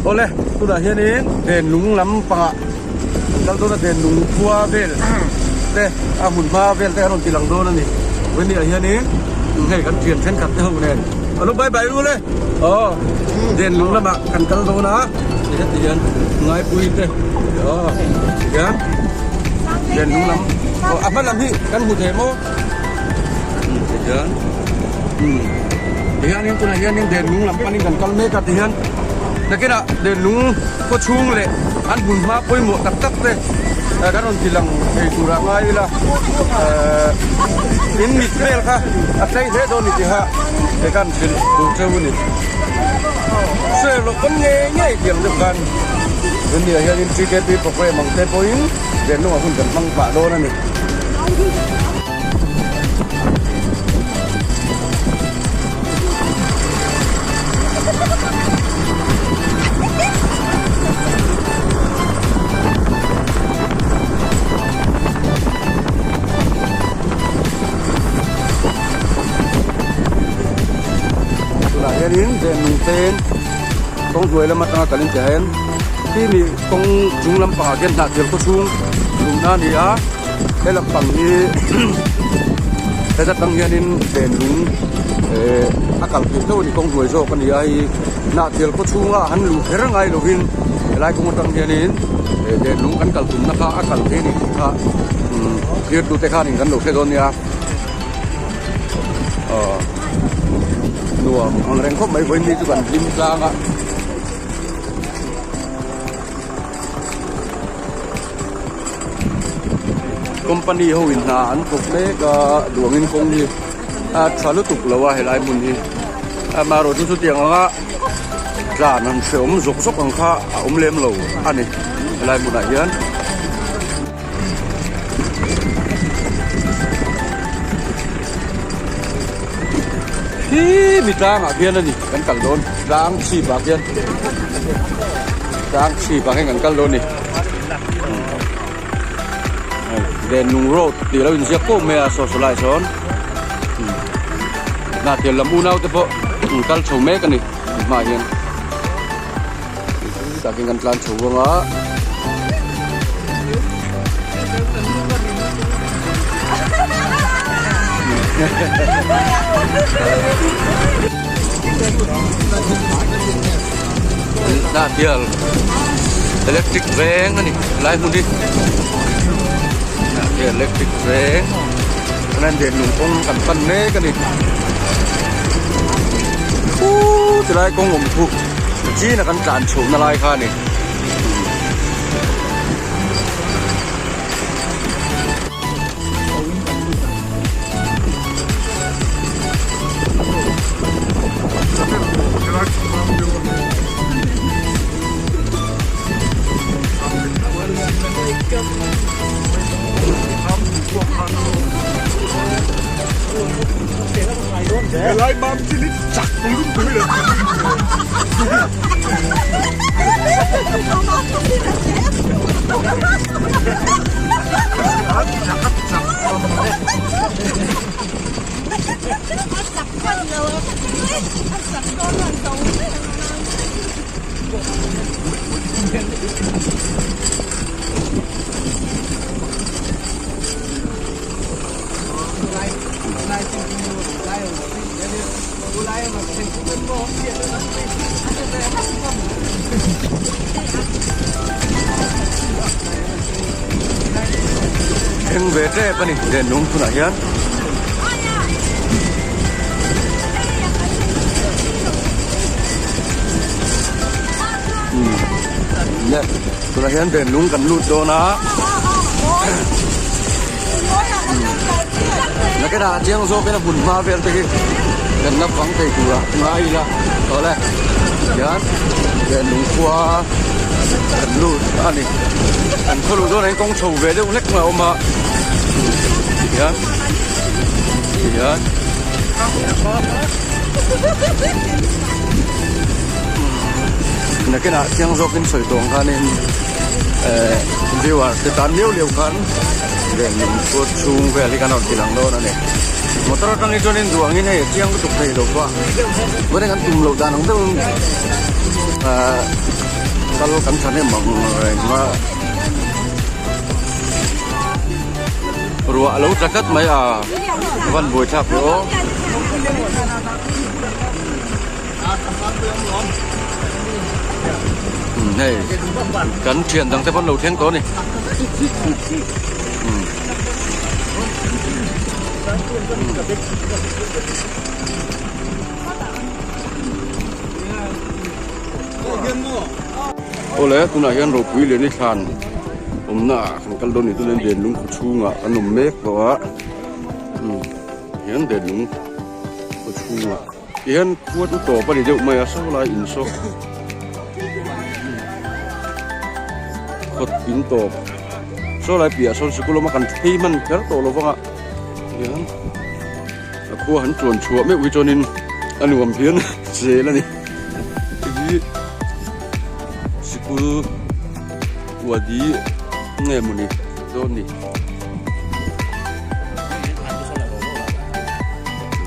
Awle, tunah hianin Denlung lam pangah kan kal dawn a, Denlung khua vel te a hmun hma vel te an rawn ti lang dawn a ni. Vawinia hianin hei kan thian thenkhat te ho nen a lo bye bye rul e. Aw, Denlung lamah kan kal dawn a, ti heti hian Ngaipui te aw tihian Denlung lam aw a hma lam hi kan hmu thei maw? Tihian tihianin tunah hianin Denlung lam panin kan kal mek a tihian nakinah Denlung khaw chhung leh an hmun hma pawimawh tak tak te kan rawn ti lang thei turah ngai ila in mit vel kha a tlei hle dawn ni tiha he khan hrilh duh cheu a ni. Sawi loh pawn ngei ngei tiang deuh khan tunah hianin TKP programme ang te pawhin Denlungah hun kan hmang pah dawn a ni. Tunah hianin Denlung ten kawng hnuai lam atanga kalin tih ah hian khi mi kawng chung lampangah khian hnahthel khaw chhung luhna a ni a. He lampang hi heta tang hianin Denlung eh a kal theih deuh a ni kawng hnuai zawk a ni a hei Hnahthel khaw chhunga han luh kher ngai lovin helai kawng atang hianin eh Denlung kan kal tumna kha a kal thei a ni tih kha umm thirtute khanin kan lo hre dawn nia aw nuam ang reng khawp mai vawiin ni chu kan hlim tlang a. Company ho in hna an thawk mek a duangin kawng hi a tha lutuk lo a helai hmun hi amaherawh chu chutiang anga tlan han hreawm zawk zawk ang kha a awm lem lo a ni helai hmunah hian. Hi mi tlangah khian a ni kan kal dawn tlang chhip ah khian tlang chhip ah khian kan kal dawn a ni Denlung road tih a lo inziak fo mai a saw saw lai sawn hnahthel lam unau te pawh an kal chho mek a ni hmaah hian takin kan tlan chho vang a. Hnahtial electric veng a ni lai hmun hi Hnahtial electric veng chuan Denlung kawng kan pan mek a ni khuuu tilai kawng awm khu chin a kan tlan chhohna lai kha a ni. Thleng ve tep a ni Denlung hunah hian. Tunah hian Denlung kan lut dawn a. Nakinah chiang zawkin a hmun hma vel te hi kan la vang thei tur a ngai ila awle hian Denlung khua kan lut a ni kan khaw luh dawnah hian kawng chho ve deuh hlek mai a awm a tihian tihian nakinah chiang zawkin sawi tawh ang khanin eh viewer te tan liau liau khan Denlung kut chhung vel hi kan rawn ti lang dawn a ni. Motor atang hi chuanin duh angin hei a chiang lutuk thei lo va, vawiin kan tum loh dan ang deuhin ahh. kan thahnem ang reng a ruah a lo tla tlat mai a a van buai thlak ve aw. Hei kan thian dang te pawn lo thleng tawh a ni. Awle tunah hian ropui leh ni thlan awmna ah kan kal dawn ni chuan Denlung khaw chhungah kan awm mek tawh a hian Denlung khaw chhungah tihian khua chu tawp a ni deuh mai a saw lai in saw khawt in tawp saw lai piah sawn sikul awm a kan phei hman kher tawh lo vang a tihian. A khua han chuan chhuah meuh hi chuanin a nuam hian zel a ni. Hei hi sikul uadi nge mawni dawn ni.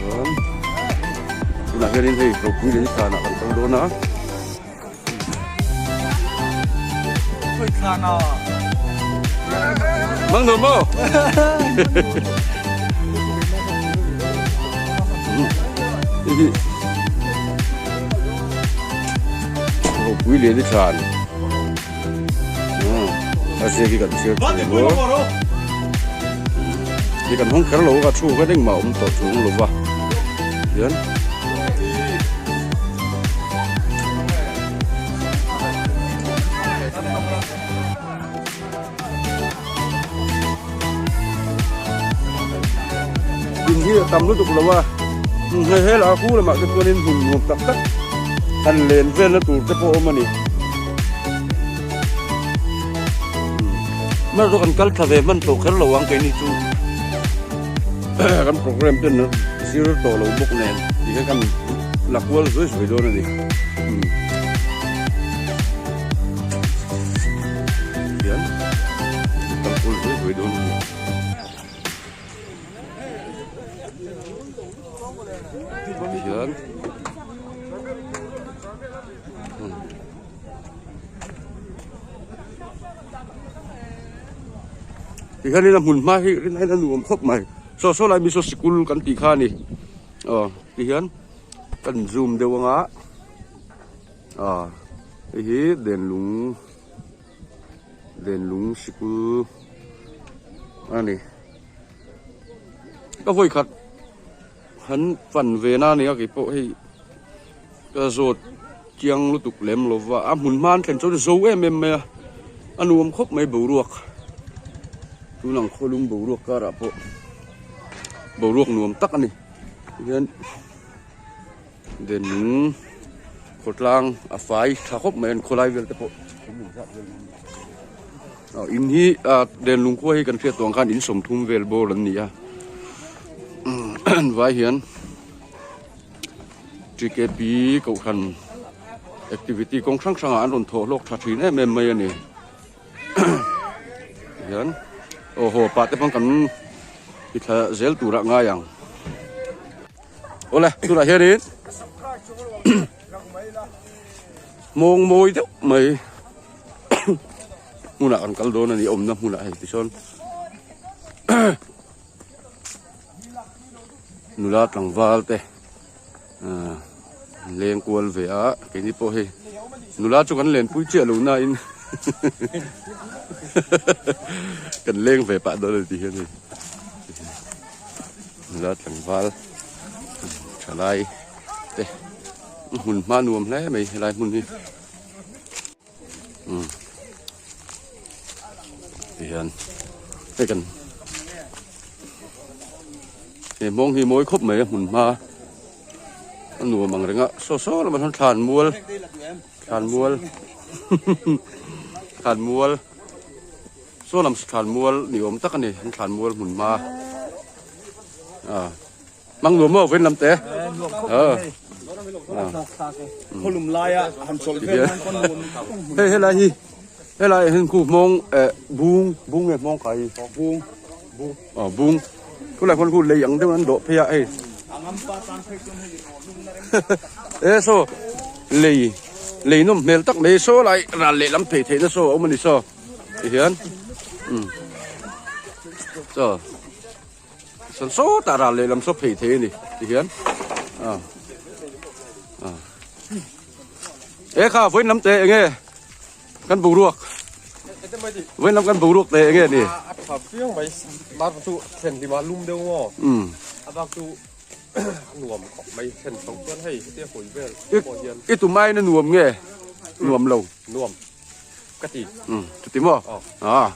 Chuan tunah hianin hei ropui leh nitlanah kan kal dawn a. Mang nuam maw? Ropui lian i thlan. A ziak hi kan chhiar thei maw? Hi kan hawng kher lo ka thu kha engmah awm tawh chuang lo va. Hian. In hi a tam lutuk lo a hei he lah khu lamah te chuanin hmun nuam tak tak han len velna tur te pawh a awm a ni hmanraw kan kal thla ve hman tawh kher lo ang keini chu kan program ten zir tawh lo bawk nen ti kha kan la kual zuai zuai dawn a ni. Hian kal kual zuai zuai dawn a ni. Hian Tikhianin a hmun hma hi rinaiin a nuam khawp mai. Saw saw lai mi saw sikul kan tih kha a ni. Aw tihian kan zoom deuh anga aw hei hi Denlung Denlung sikul a ni. Ka vawi khat han fan ve na a ni a keipawh hei ka zawt chiang lutuk lem lo va a hmun hma an thlen chuan zo em em mai a a nuam khawp mai boruak tunang khawlum boruak karah pawh boruak nuam tak a ni tihian denlung khawtlang a fai tha khawp mai an khawlai vel te pawh in hi ah denlung khua hi kan hriat tawh ang khan in 30 vel bawr an ni a vai hian. TKP kohhran activity kawng hrang hrangah an rawn thawh hlawk tha thin em em mai a ni hian aw haw pah te pawh kan ti thla zel turah ngai ang awle tunah hianin mawng mawi deuh mai hmunah kan kal dawn a ni awmna hmunah hei tichuan. Nula tlangval te ahh leng kual ve a keini pawh hei nula chu kan lenpui chiah lo na in kan leng ve pah dawn a ni tih hian hei nula tlangval thalai te hmun hma nuam hle mai helai hmun hi. Umm tihian hei kan he hmawng hi mawi khawp mai a hmun hma a nuam ang reng a saw saw lamah sawn thlan mual thlan mual thlan mual saw lam thlan mual ni awm tak a ni an thlan mual hmun hma ah. Mang nuam maw vawiin lam te. Khawlum laia han chawlh vel nan pawn nuam Hei helai hi helai ah hian khu hmawng eh bung bung nge hmawng kai hi bung bung aw bung khulai khuan khu lei ang deuh an dawh phei a hei A ngam pa tan phei chuan hei e saw lei. Lei nawm hmel tak mai saw lai ral lehlam phei theihna saw a awm a ni saw tihian umm chaw sawn sawtah ral lehlam saw phei thei a ni tihian ah ah e kha vawiin lam te eng nge kan boruak vawiin lam kan boruak te eng nge ni a tha viau mai mar chu thlen hlim a lum deuh maw umm a bak chu nuam khawp mai thlen chho chuan hei hetia hawi vel pawh hian i tum aiin a nuam nge nuam lo nuam ka ti um chuti maw ah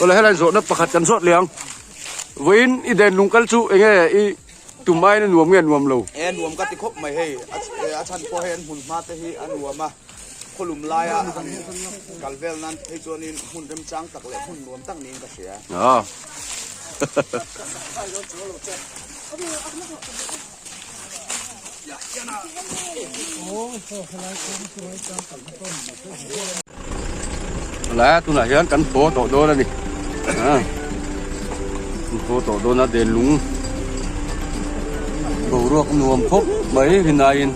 awle helai zawhna pakhat kan zawt leh ang vawiin i den lung kal chu enge i tum aiin a nuam nge nuam lo e nuam ka ti khawp mai hei a chhan pawh hei an hmun hma te hi a nuam a Khawlum laia han kal vel nan phei chuanin hmun remchang tak leh hmun nuam tak niin ka hria. Lai a tunah hian kan thaw tawh dawn a ni. Kan thaw tawh dawn a denlung boruak nuam khawp mai rinaiin.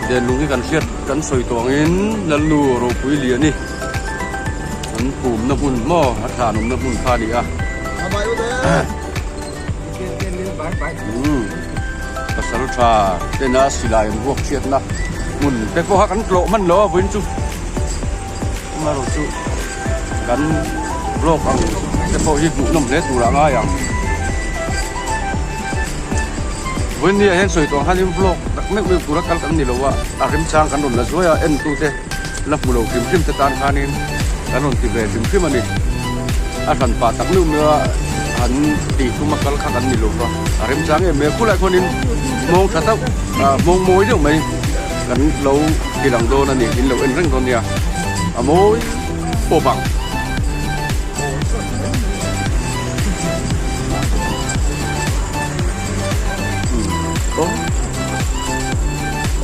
Denlung hi kan hriat kan sawi tawh angin Lalnu Ropui Liani an pumna hmun maw a thlanawmna hmun kha a ni a. Pasal tha tena silai an vuak chhiatna hmun te pawha kan tlawh hman lo a vawiin chu. Amaherawh chu kan vlog ang te pawh hi hmuhnawm hle turah a ngai ang. Vawiin ni ah hian sawi tawh ang khanin vlog tak meuh meuh tura kal kan ni lo a, a remchang kan rawn la zuai a, entute la hmu lo hrim hrim te tan khanin kan rawn ti ve hrim hrim a ni. A hran pah tak meuh meuh a han tih tum a kal kha kan ni lo va, a remchang em em. Khulai khuanin hmawng tha deuh ah hmawng mawi deuh mai. Kan lo ti lang dawn a ni, in lo en reng dawn nia, a mawi pawp ang.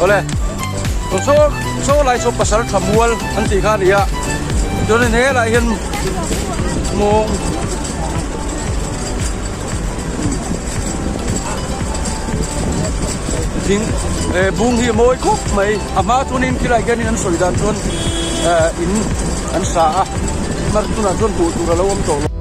Awle, saw saw lai saw pasal tha mual an tih kha a ni a, chuanin helaiah hian mawng. Thing eh bung hi a mawi khawp mai a hma chuanin khilai khianin an sawi dan chuan eh in an sa a mar tunah chuan hmuh tur a lo awm tawh lo.